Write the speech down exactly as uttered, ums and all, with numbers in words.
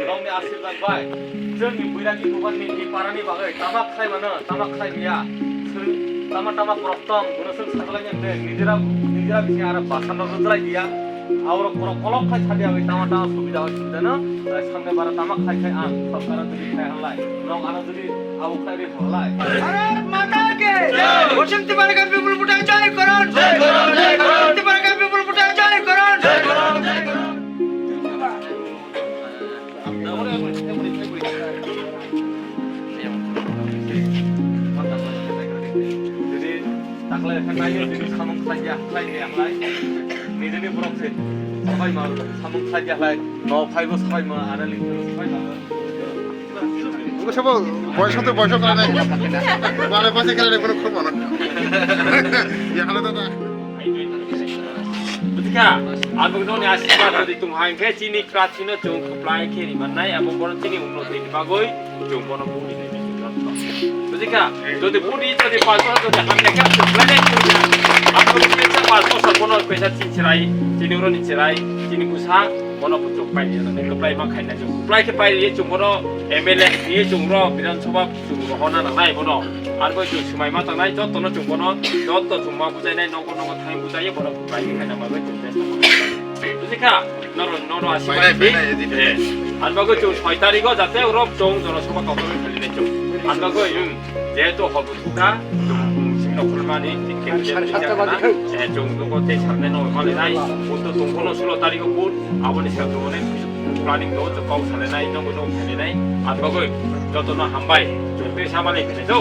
Nokni asirwad bai chwngni buirani bubarni ni parani bagwi tama khlai mano, tama khlai ya. Chwng tama tama borok tong, bono chwng sajlai ya de, nijera nijera bisi ara basano rwjlai ya. Aurok borok kolok khai sadi agwi tama tama subida oi subida no, samne bara tama khlai khai ang sorkar jodi khai halai. Nok ano jodi Abo khlai ri phalai. Bharat माता की जय। पश्चिम तिब्बत का पीपल मोर्चा जय करण। जय करण, जय करण। पश्चिम तिब्बत का पीपल मोर्चा जय करण। जय करण, जय करण। Jadi, takle khanai ni samung khlaiya, khlaiya, khlai. Nijeni borok se sabai ma, samung khlaiya, khlai. No, phaibo sabai ma, ana lingkho sabai ma. Omo sabo boyos hote boyos kala nai. Bale base kala nai bono khub mano. Ya halo dada. Butika, abang doni asirwad jodi tung hai khe chini prarthino chung khuplai khe ri mannai, abo bono chini unnoti ni bagwi chung bono budi nai. Butika, jodi budi jodi paso jodi hamle khe khuplai nai chung ya. Abo khe paso sa bono pesa chin chirai, chini uro ni chirai, chini busa, bono kuchuk pai ni, khuplai ma khaina chung. Khuplai khe pai ri chung bono M L A ni chung ro Bidhan Sabha chung rohorna nangnai bono. Arbo chung swmai ma tangnai, jotono chung bono, joto chung ma bujainai, nogo nogo thang bujaiyo bono khuplai khe khaina bagwi chung chesta khlai. Buji kha? Noro, noro asirwad di. Fainai, fainai, edi fainai. Eh, arbo chung soi tarikh o jate oro chung jono sabha kokro khalinai chung. Arbo, um, jehetu hor Kha, chwng, chwng simi rok khulmani, chwng khe sar satta badi khai. Eh, chwng nugo tei sarnai no malinai. Buto tongkhono sulo tarikh o vote, aboni sal chwng onek planning do, chwng kok salinai, nogo nogo khalinai. Ang bagwi jotono hambai, chwng tei samani khainai do.